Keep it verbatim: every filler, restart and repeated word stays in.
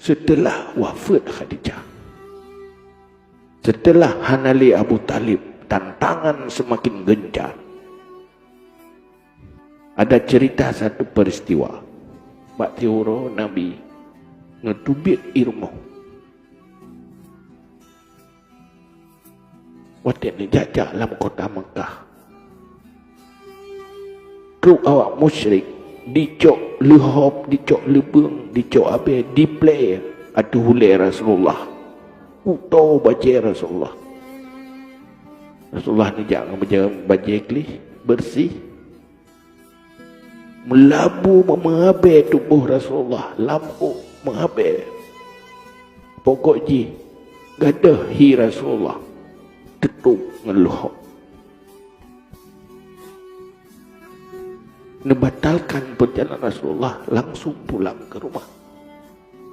Seuteulah wafeuet Khadijah, seuteulah hana lé Abu Thalib, tantangan seumaken geuncang. Ada ceurita satu peuristiwa. Bak siuroe Nabi neuteubiet ie rumoh. Watée neujak-jak lam kota Meukah, trok awak musyrik jicok leuhop, jicok leubeueng, jicok abée, jiplée ateueh ulée Rasulullah, kuto bajée Rasulullah. Rasulullah neujak ngon bajée, bajée gleh, beureuséh. Meulabu meuabée tuboh Rasulullah, lam ôk meuabée. Pokok jih gadôh hi Rasulullah teutôp ngon leuhop. Neubatalkan peurjalanan Rasulullah langsung pulang keu rumoh.